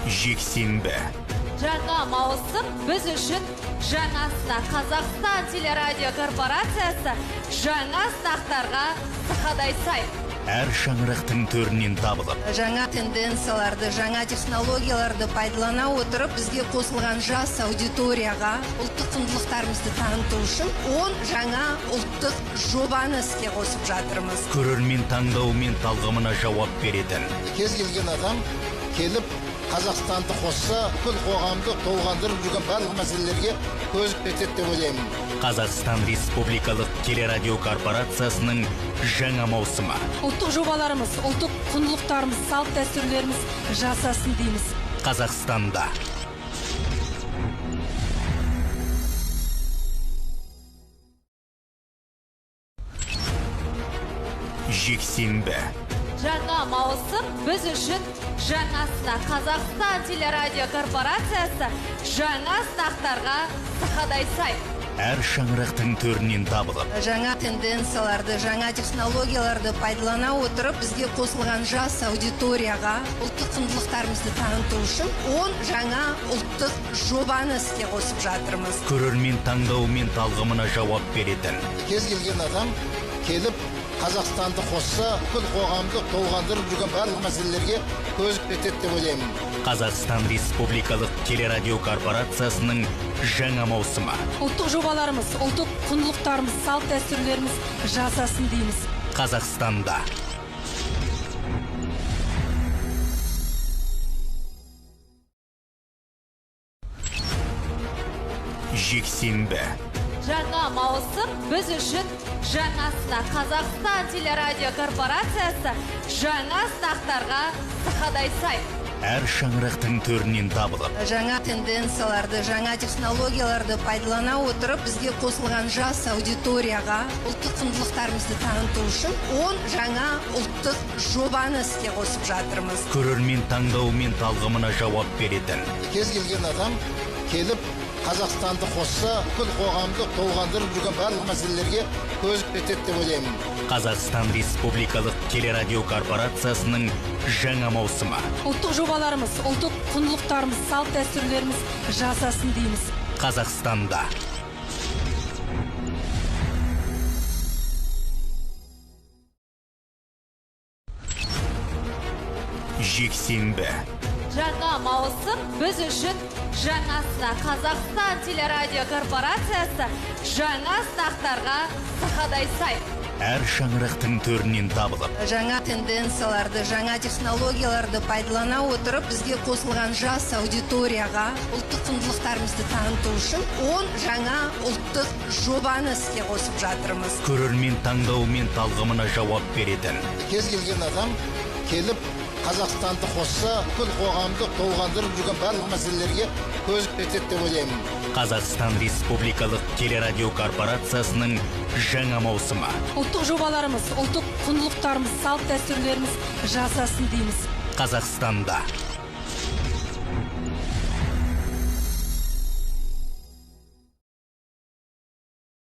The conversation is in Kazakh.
Жексенбі. Жаңа маусым біз үшін жаңа сынақ. Қазақстан телерадио корпорациясы жаңа сынақтарға сақадай сай. Әр шаңырақтың төрінен табылып, жаңа тенденцияларды, жаңа технологияларды пайдалана отырып, бізге қосылған жас аудиторияға ұлттық құндылықтарымызды таныту үшін 10 жаңа ұлттық жобаны іске қосып жатырмыз. Көрермен таңдауы мен талғамына жауап беретін. Кез келген адам келіп Қазақстанды қосса, бүкіл қоғамды толғандырып жүрген барлық мәселелерге көз жетеді деп ойлаймын. Қазақстан Республикалық телерадио корпорациясының жаңа маусымы. Ұлттық жобаларымыз, ұлттық құндылықтарымыз, салт дәстүрлеріміз жасасын дейміз. Қазақстанда. Жексенбі. Жаңа маусым біз үшін жаңа сынақ. Қазақстан телерадио корпорациясы жаңа сынақтарға сақадай сай. Әр шаңырақтың төрінен табылып, жаңа тенденцияларды, жаңа технологияларды пайдалана отырып, бізге қосылған жас аудиторияға ұлттық құндылықтарымызды таныту үшін 10 жаңа ұлттық жобаны іске қосып жатырмыз. Көрермен таңдауы мен талғамына жауап беретін. Кез келген адам келіп Қазақстанды қосса, бүкіл қоғамды толғандырып жүрген барлық мәселелерге көз жетеді деп ойлаймын. Қазақстан Республикалық телерадио корпорациясының жаңа маусымы. Ұлттық жобаларымыз, ұлттық құндылықтарымыз, салт дәстүрлеріміз жасасын дейміз. Қазақстанда. Жексенбі. Жаңа маусым біз үшін жаңа сынақ. Қазақстан телерадио корпорациясы жаңа сынақтарға сақадай сай. Әр шаңырақтың төрінен табылып, жаңа тенденцияларды, жаңа технологияларды пайдалана отырып, бізге қосылған жас аудиторияға ұлттық құндылықтарымызды таныту үшін 10 жаңа ұлттық жобаны іске қосып жатырмыз. Көрермен таңдауы мен талғамына жауап беретін. Кез келген адам келіп Қазақстанды қосса, бүкіл қоғамды толғандырып жүрген барлық мәселелерге көз жетеді деп ойлаймын. Қазақстан Республикалық телерадио корпорациясының жаңа маусымы. Ұлттық жобаларымыз, ұлттық құндылықтарымыз, салт дәстүрлеріміз жасасын дейміз. Қазақстанда. Жексенбі. Жаңа маусым біз үшін жаңа сынақ. Қазақстан телерадио корпорациясы жаңа сынақтарға сақадай сай. Әр шаңырақтың төрінен табылып, жаңа тенденцияларды, жаңа технологияларды пайдалана отырып, бізге қосылған жас аудиторияға ұлттық құндылықтарымызды таныту үшін 10 жаңа ұлттық жобаны іске қосып жатырмыз. Көрермен таңдауы мен талғамына жауап беретін. Кез келген адам келіп Қазақстанды қосса, бүкіл қоғамды толғандырып жүрген барлық мәселелерге көз жетеді деп ойлаймын. Қазақстан Республикалық телерадио корпорациясының жаңа маусымы. Ұлттық жобаларымыз, ұлттық құндылықтарымыз, салт дәстүрлеріміз жасасын дейміз. Қазақстанда.